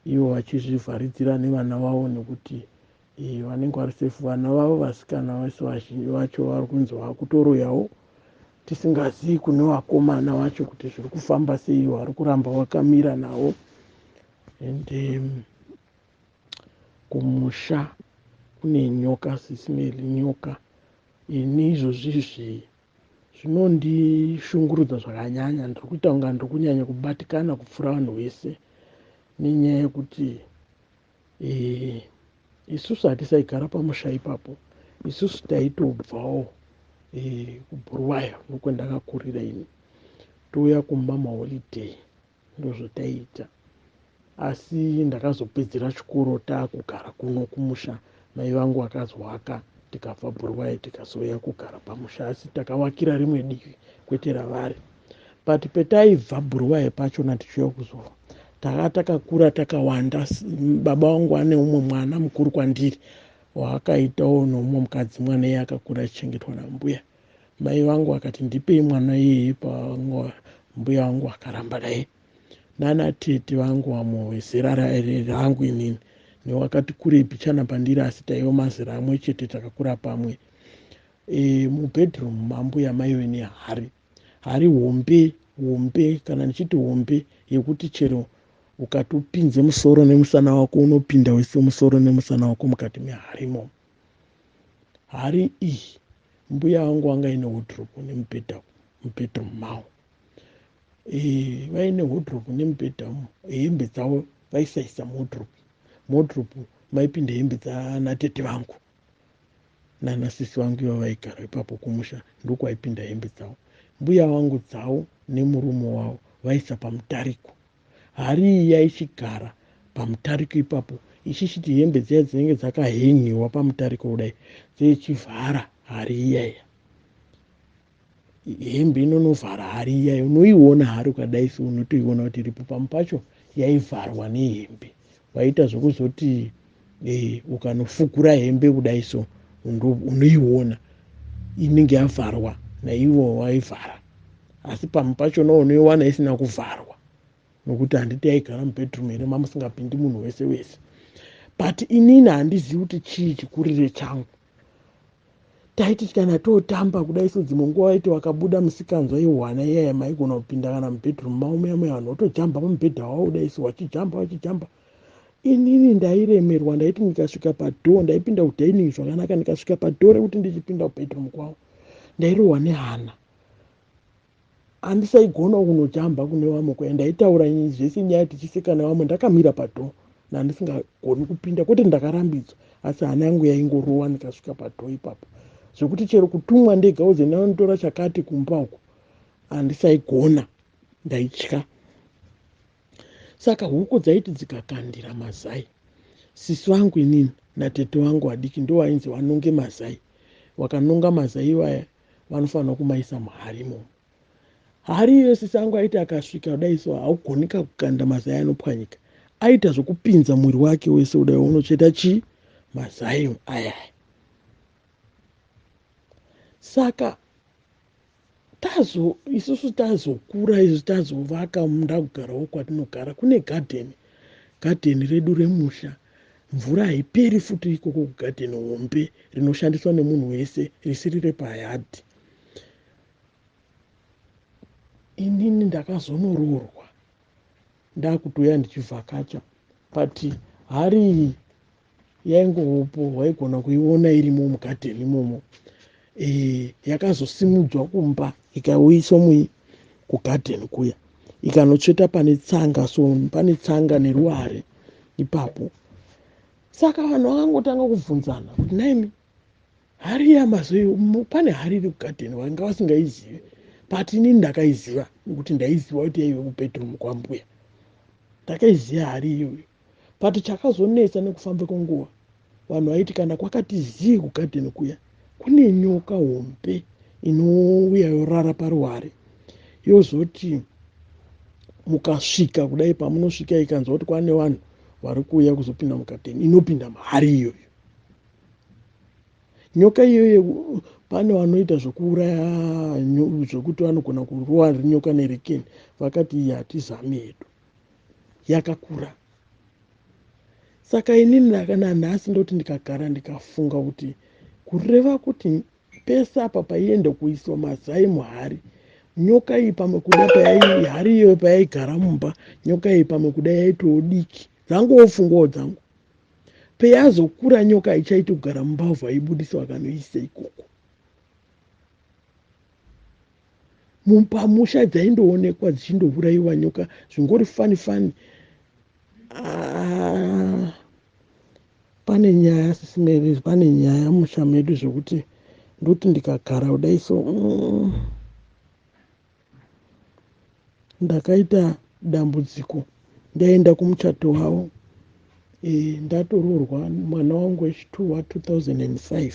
ivo vachizvivharidzira nevana vavo, nekuti vanenge vari safe. Vana vavo vasikana vese vazhinji vacho vari kunzi vakutoroyawo, tisingazivi kune vakomana vacho kuti zviri kufamba sei, vari kuramba vakamira navo. And kumusha kune nyoka, Sis Melly, nyoka. Ini izvozvizvi zvinondishungurudza zvakanyanya. Ndiri kuita kunga ndiri kunyanya kubatikana kupfuura vanhu vese, nenyaya yekuti isusu hatisaigara pamusha ipapo. Isusu taitobvawo kuBhuruwayo, nokwendakakurira ini, touya kumba maholiday, ndozvataiita. Asi ndakazopedzera chikoro taakugara kuno kumusha. Mai vangu vakazowaka, tikabva Bhuruwayo, tikazouya kugara pamusha, asi takawakira rimwe divi, kwete ravari. But petaibva Bhuruwayo pachona tichiuya kuzova, taka takakura takawanda. Baba vangu ane umwe mwana mukuru kwandiri waakaitawo nomumwe mukadzi. Mwana iye akakura achichengetwa nambuya. Mai vangu akati, "Ndipei mwana iyeye." Pavanga mbuya vangu akaramba naye. Nana tete vangu vamwe vezera rangu inini newakati kurei pichana pandiri, asi taiva mazera amwe chete, takakura pamwe. Mubedroom mambuya maive nehari, hari hombe hombe. Kana ndichiti hombe, yekuti chero ukatopinze musoro nemusana wako, unopinda wese musoro nemusana wako mukati mehari imomo. Hari iyi, mbuya vangu vanga ine wardrobe nemubhedha mubedroom mavo. Vaine wardrobe nemubhedha. Hembe dzavo vaisaisa muwardrobe. Muwardrobe maipinda hembe dzanatete vangu nanasisi vangu, iva vaigara ipapo kumusha, ndokwaipinda hembe dzavo. Mbuya vangu dzavo nemurume wavo vaisa pamutariko. Hari iyi yaichigara pamutariko ipapo, ichichiti hembe dziya dzinenge dzakahengiwa pamutariko kudai, dzeichivhara hari iyaya. Hembe inonovhara hari iyaya, unoiona hari ukadai so, unotoiona kuti iripo. Pamwe pacho yaivharwa nehembe, waita zvokuzoti ukanofukura hembe kudai so, unoiona inenge yavharwa naivo waivhara. Asi pamwe pachona unoiwana isina kuvharwa, nokuti handiti yaigara mubedroom here, mamusingapindi munhu wese wese. But inini handizivi kuti chii chikurire changu. Taiti kana totamba kudai so, dzimwe nguva vaiti vakabuda musikanzwa ihwana iyaya, maigona kupinda kana mubedroom mavo muya muya, vanhu votojamba pamubhedha wavo kudai so, vachijamba, vachijamba. Inini ndairemerwa. Ndaiti ndikasvika padoor, ndaipinda kudining zvakanaka, ndikasvika padoor rekuti ndichipinda kubedroom kwavo, ndairohwa nehana. Handisaigona kunojamba kune vamwe kuya. Ndaitaura zvese nyaya tichiseka nevamwe ndakamira padoor, nandisingagoni kupinda. Kwete ndakarambidzwa, asi hana yangu yaingorowa ndikasvika padoor ipapo, zvekuti chero kutumwa ndega uze ndanotora chakati kumba uko, handisaigona, ndaitya. Saka huku dzaiti dzikakandira mazai, sisi vangu inini natete vangu vadiki ndo vainzi vanonge mazai. Vakanonga mazai ivaya, vanofanira kumaisa muhari imomo. Hari iyo, sisi angu aiti akasvika kudai so, haugonika kukanda mazai, anopwanyika. Aita zvokupinza mwiri wake wese kudai unotsveta chii? Mazai aya. Saka tazo isusu tazokura izvi tazovaka munda kugarawo kwatinogara kune gadheni, gadheni redu remusha. Mvura haiperi futi ikoko kugadheni hombe rinoshandiswa nemunhu wese risiri repayadhi. Inini ndakazonoroorwa ndakutouya ndichivhakacha, but hari iyi yaingovopo, waigona kuiona irimo mugadheni imomo. Yakazosimudzwa kumba ikauyiswa kugadheni kuya, ikanotsveta pane tsanga, so pane tsanga neruware ipapo. Saka vanhu vakangotanga kubvunzana kuti naimi hari yamazoi, pane hari iri kugadheni, vanga vasingaizivi, but inini ndakaiziva nekuti ndaiziva kuti yaive kubedroom kwambuya. Ndakaiziva hari iyoyo, but chakazonetsa nekufamba kwenguva, vanhu vaiti kana kwakati zii kugadheni kuya kune nyoka hombe inouya yorara paruware, yozoti mukasvika kudai, pamunosvika ikanzwa kuti kwane vanhu vari kuuya kuzopinda mugadheni, inopinda mahari iyoyo nyoka iyoyo. Pane vanoita zvokuuraya, zvokuti vanogona kurova nyoka nerekeni. Vakati iyi hatizami hedu, yakakura. Saka inini nanhasi ndoti ndikagara ndikafunga kuti kureva kuti pese apa paienda kuiswa mazai muhari, nyoka iyi pamwe kuda payai hari iyoyo payaigara mumba, nyoka iyi pamwe kuda yaitowo diki. Dzangowo dzangu peyazokura nyoka haichaiti kugara mumba, vaibudisa vakanoisa ikoko pamusha. Dzaindoonekwa dzichindourayiwa nyoka, zvingori funny funny. Ah, pane nyaya sisimeri, pane nyaya musha medu zvokuti ndoti ndikagara kudai so ndakaita dambudziko. Ndaenda kumuchato wavo, ndatoroorwa mwana wangu wechi2 wa2005.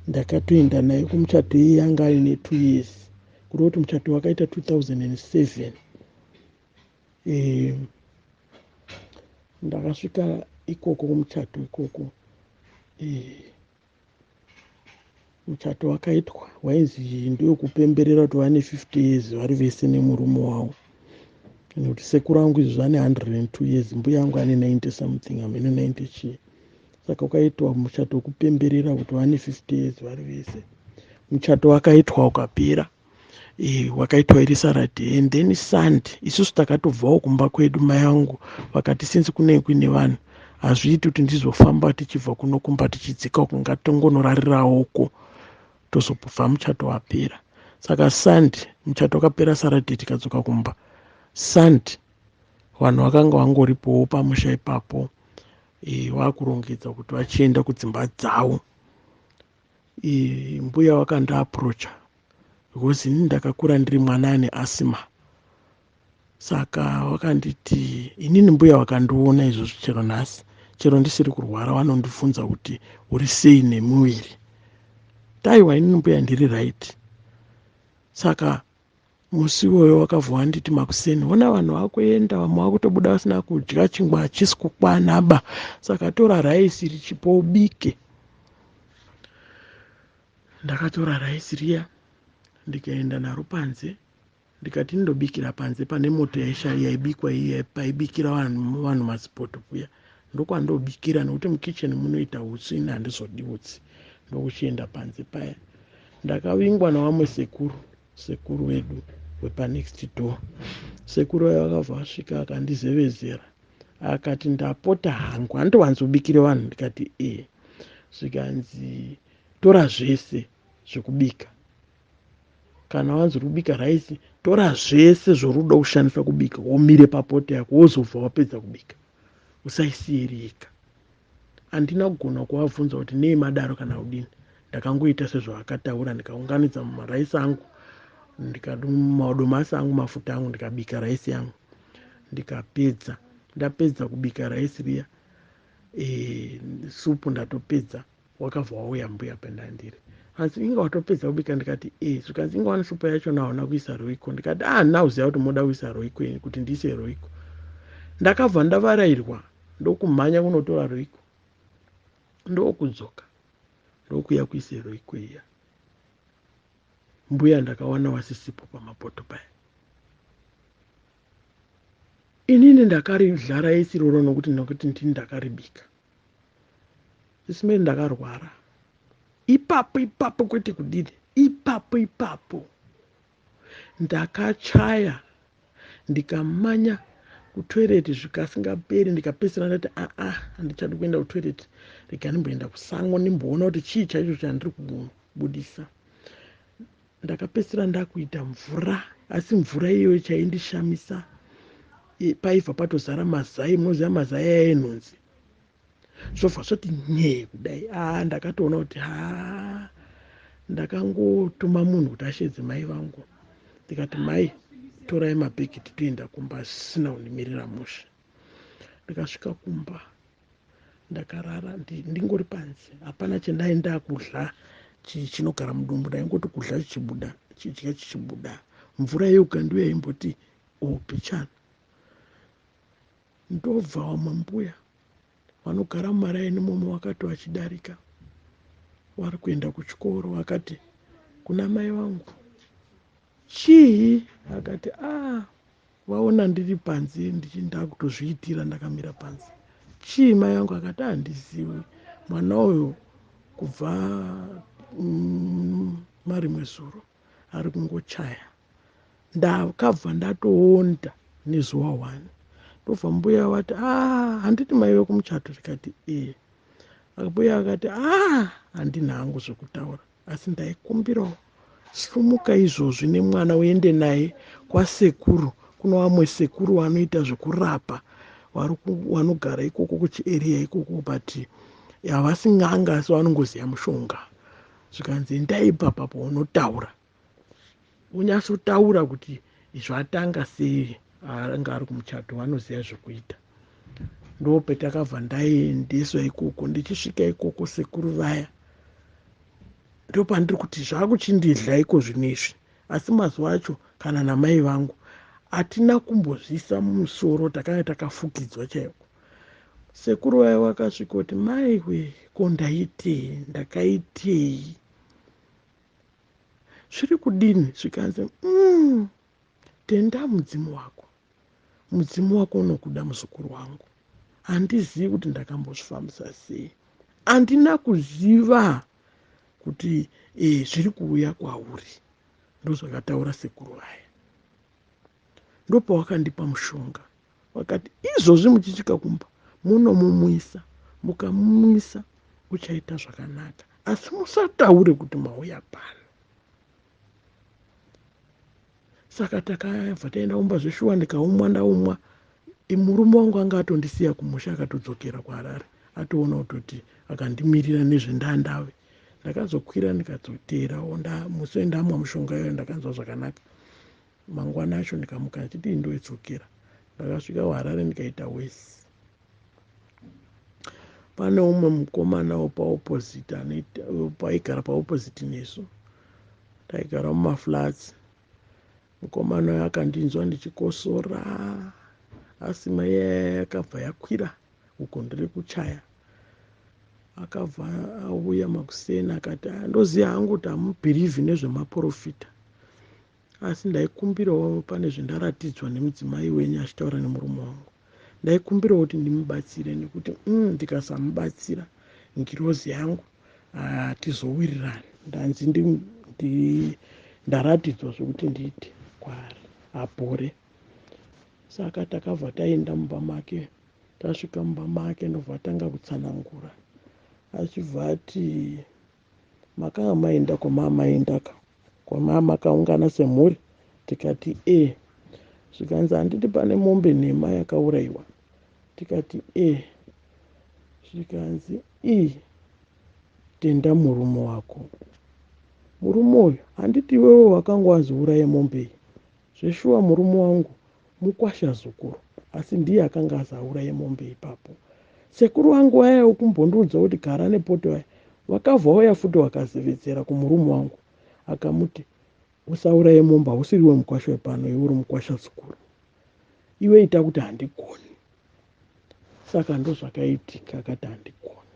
Ndakatoenda naye kumuchato iye anga aine 2 years, kureva kuti muchato wakaita 2007. Ndakasvika ikoko kumuchato ikoko. Muchato wakaitwa wainzi ndewekupemberera kuti vane 50 years vari vese nemurume wavo, nekuti sekuru angu izvo ane 102 years, mbuya angu ane 90 something, hamene 90 chii. Saka wakaitwa muchato wekupemberera kuti vane 50 years vari vese. Muchato wakaitwa ukapera, wakaitwa iri Saturday and then Sunday isusu takatobvawo kumba kwedu. Mai vangu vakati since kunenge kuine vanhu, hazviiti kuti ndizofamba tichibva kuno kumba tichidzika uku, ngatingonorarirawoko tozobva muchato wapera. Saka Sunday, muchato wakapera Saturday, tikadzoka kumba Sunday. Vanhu vakanga vangoripowo pamusha ipapo, vakurongedza kuti vachienda kudzimba dzavo. Mbuya vakandiapproacha because inini ndakakura ndiri mwana ane asthma. Saka vakanditi inini, mbuya vakandiona izvozvo, chero nhasi, chero ndisiri kurwara, vanondibvunza kuti uri sei nemuviri. Taiwa, inini mbuya ndiri right. Saka musi iwoyo wakabva wanditi makuseni, ona vanhu vakuenda, vamwe vakutobuda vasina kudya, chingwa hachisi kukwana ba, saka tora raisi richipo ubike. Ndakatora raisi riya ndikaenda naro panze, ndikati ndobikira panze pane moto yaibikwa iya, paibikira vanhu mazipoto kuya, ndokwandobikira nekuti mukicheni munoita utsi, ini handizodi utsi. Ndokuchienda panze paya, ndakavingwa navamwe sekuru, sekuru wedu wepanext door. Sekuru vayo vakabva vasvika akandizevezera, akati ndapota hangu, handiwanzobikire vanhu. Ndikati e. Zvikanzi tora zvese zvekubika, kana wanzi uri kubika raisi, tora zvese zvoruda kushandisa kubika, womire papoto yako, wozobva wapedza kubika, usaisiyereka. Handina kugona kuvabvunza kuti nei madaro kana kudini. Ndakangoita sezvavakataura, ndikaunganidza maraisi angu, madomasi angu, mafuta angu, ndikabika raisi yangu, ndikapedza. Ndapedza kubika raisi riya, supu ndatopedza, wakabva wauya mbuya pendandiri. Hanzi inga watopedza kubika? Ndikati e. Zvikanzi inga wani supu yacho naona kuisa Royco. Ndikati ah, handina kuziva kuti moda kuisa Royco, kuti ndiise Royco. Ndakabva ndavarairwa ndokumhanya kunotora roiko, ndokudzoka ndokuya kuise roiko iya. Mbuya ndakawana wasisipo pamapoto paya. Inini ndakaridya raisi iroro nokuti nokuti ndini ndakaribika. Sisimeni ndakarwara ipapo ipapo, kwete kudini, ipapo ipapo ndakachaya ndikamanya kutoilet zvikasingaperi. Ndikapedzisira ndati, aa, handichadi kuenda kutoilet, rega ndimboenda kusango ndimboona kuti chii chaicho chandiri kubudisa. Ndakapedzisira ndakuita mvura, asi mvura iyoyo chaindishamisa, paibva patozara mazai. Munoziva mazai aya enhunzi, zvobva zvoti nyee kudai. A, ndakatoona kuti ha, ndakangotuma munhu kuti ashedze mai vangu. Ndikati, "Mai, torai mabhegi titoenda kumba," zvisina kundimirira mushe. Ndikasvika kumba, ndakarara ndingori panze. Hapana chendaenda kudya chinogara mudumbu, ndaingoti kudya chichibuda, chidya chichibuda. Mvura yoga ndiyo yaimboti opichana. Ndobva wamwe mbuya vanogara mumaraini momo vakati vachidarika vari kuenda kuchikoro, vakati kuna mai vangu, "Chii?" Akati, "A, ah, vaona ndiri panze ndichinda kutozviitira, ndakamira panze. Chii?" Mai vangu akati, "Handizivi mwana uyu, kubva marimwe zuro ari kungochaya." Ndakabva ndatoonda nezuva one. Ndobva mbuya vati, "A, ah, handiti maive kumuchato?" Tikati, "E." Mbuya akati, "A, ah, handina hangu zvekutaura, asi ndaikumbirawo sumuka izvozvi nemwana uende naye kwasekuru. Kuno vamwe sekuru vanoita zvekurapa vanogara ikoko kuchiarea ikoko, but havasi n'anga, asi vanongoziva mushonga." Zvikanzi, "Endai ipapapo, unotaura, unyatsotaura kuti zvatanga sei. Anga ari kumuchato, vanoziva zvekuita." Ndopetakabva ndaendeswa ikoko. Ndichisvika ikoko, sekuru vaya, ndopandiri kuti zvakuchindidya iko zvino izvi, asi mazuva acho kana namai vangu hatina kumbozvisa mumusoro, takanga takafukidzwa chaiko. Sekuru vaya vakasvika kuti, "Maiwe, ko ndaitei? Ndakaitei? Zviri kudini?" Zvikanzi, "Tenda mudzimu wako, mudzimu wako unokuda, muzukuru wangu. Handizivi kuti ndakambozvifambisa sei, handina kuziva kuti zviri kuuya kwauri." Ndozvakataura sekuru vaya. Ndopawakandipa mushonga, vakati, "Izvozvi muchisvika kumba munomumwisa, mukamumwisa uchaita zvakanaka, asi musataure kuti mauya pano." Saka takabva taenda kumba zveshuwa, ndikaumwa. Ndaumwa, murume wangu anga atondisiya kumusha, akatodzokera kuHarare, atoona kutoti akandimirira nezvendandave. Ndakazokwira ndikadzoteerawo. Musi wendamwa mushonga iyoyo ndakanzwa zvakanaka. Mangwana acho ndikamuka ndichiti ndoidzokera. Ndakasvika kuHarare ndikaita wesi. Pane umwe mukomana wepaopposite, paigara paopposite nesu, taigara mumaflats. Mukomana uyo akandinzwa ndichikosora, asi mai yakabva yakwira uko ndiri kuchaya. Akabva auya makuseni akati, ah, "Ndoziva hangu kuti hamubhirivhi nezvemaprofita, asi ndaikumbirawo, pane zvendaratidzwa nemudzimai wenyu achitaura nemurume wangu. Ndaikumbirawo kuti ndimubatsire, nekuti ndikasamubatsira ngirozi yangu hatizowirirani. Ndanzi ndaratidzwa zvekuti ndiite kwaari apore." Saka takabva taenda mumba make. Tasvika mumba make, ndobva tanga kutsanangura, achibva ati, "Makanga maenda kwamamaendaka, kwamaa makaungana semhuri?" Tikati, "E." Zvikanzi, "Handiti pane mombe nhema yakaurayiwa?" Tikati, "E." Zvikanzi, "I tenda murume wako. Murume uyu, handiti iwewe wakanga waziuraye mombe iyi?" Zveshuwa murume wangu mukwasha zukuru, asi ndiye akanga azauraye mombe ipapo. Sekuru vangu vaya kumbondiudza kuti gara nepoto vaya, vakabva vauya futi vakazevedzera kumurume wangu, akamuti, "Usauraye mombe, hausiriwe mukwasha wepano, iwe uri mukwasha zukuru. Iwe ita kuti handigoni." Saka ndozvakaitika, akati handigoni.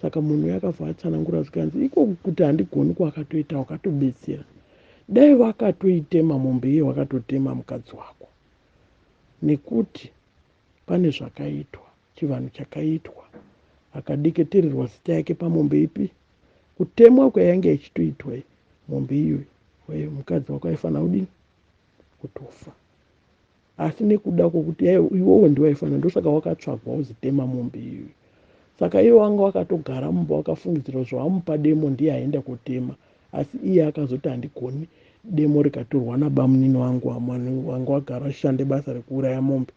Saka munhu uyo akabva atsanangura zvikanzi iko kuti handigoni kwakatoita wakatobetsera. Dai vakatoitema mombe iye wakatotema mukadzi wako, nekuti pane zvakaitwa, chivanhu chakaitwa, akadeketererwa zita yake pamombe ipi. Kutemwa kwayange ichitoitwa mombe iyoyo, mukadzi wako aifanira kudini? Kutofa. Asi nekuda kwokuti iwowo ndiwo aifanira, ndosaka wakatsvagwa uzitema mombe iyoyo. Saka iye wanga wakatogara mumba wakafungidzira zvawamupa demo ndiye aenda kotema, asi iye akazoti handigoni, demo rikatorwa nabamunini wangu wanga wagara achishande basa rekuuraya mombe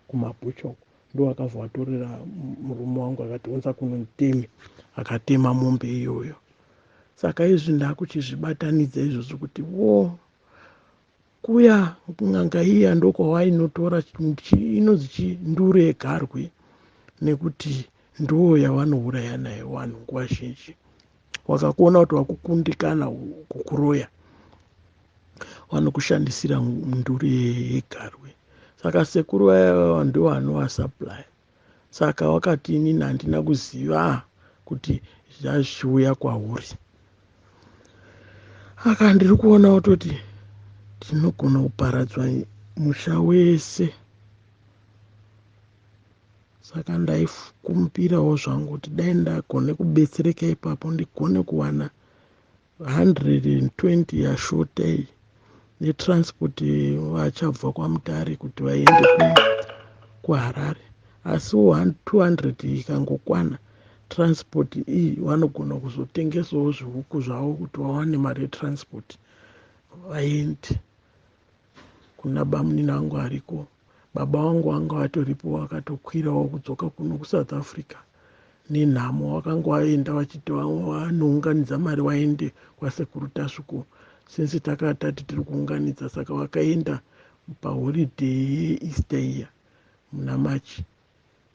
kumabhucha uko. Ndo akabva atorera murume wangu akati unza kuno nditeme, akatema mombe iyoyo. Saka izvi ndakuchizvibatanidza izvozvo kuti wo kuya n'anga iya ndokwawainotora inonzi chinduru yegarwe, nekuti ndo yavanouraya nayo vanhu nguva zhinji. Wakakuona kuti wakukundikana kukuroya, vanokushandisira nduru yegarwe. Saka sekuru vaya ndo vanovasupply. Saka wakati inini handina kuziva kuti zvazvichiuya kwauri. Aka ndiri kuona kutoti tinogona kuparadzwa musha wese. Saka ndaikumbirawo zvangu kuti dai ndagone kubetsereka ipapo, ndigone kuwana 120 yashota iyi netransport vachabva kwaMutare kuti vaende kuHarare. Asiwo 200 ikangokwana transport iyi, vanogona kuzotengesawo zvihuku zvavo kuti vawane mari yetransport vaende kuna bamunini vangu ariko. Baba vangu vanga vatoripo, vakatokwirawo kudzoka kuno kuSouth Africa nenhamo. Vakanga vaenda vachiti vanounganidza mari vaende kwasekuru Tasvuko, since takatati tiri kuunganidza. Saka vakaenda paholiday yeEaster iya muna March,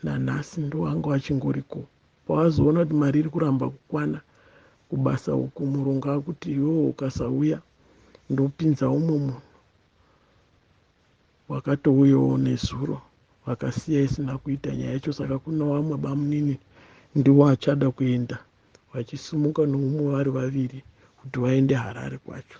nanhasi ndo vanga vachingoriko. Pavazoona kuti mari iri kuramba kukwana kubasa uku, murungu akuti iwewo ukasauya ndopinza umwe munhu. Wakatouyawo nezuro, vakasiya isina kuita nyaya yacho. Saka kuna vamwe bamunini ndiwo achada kuenda, vachisumuka noumwe vari vaviri kuti vaende Harare kwacho.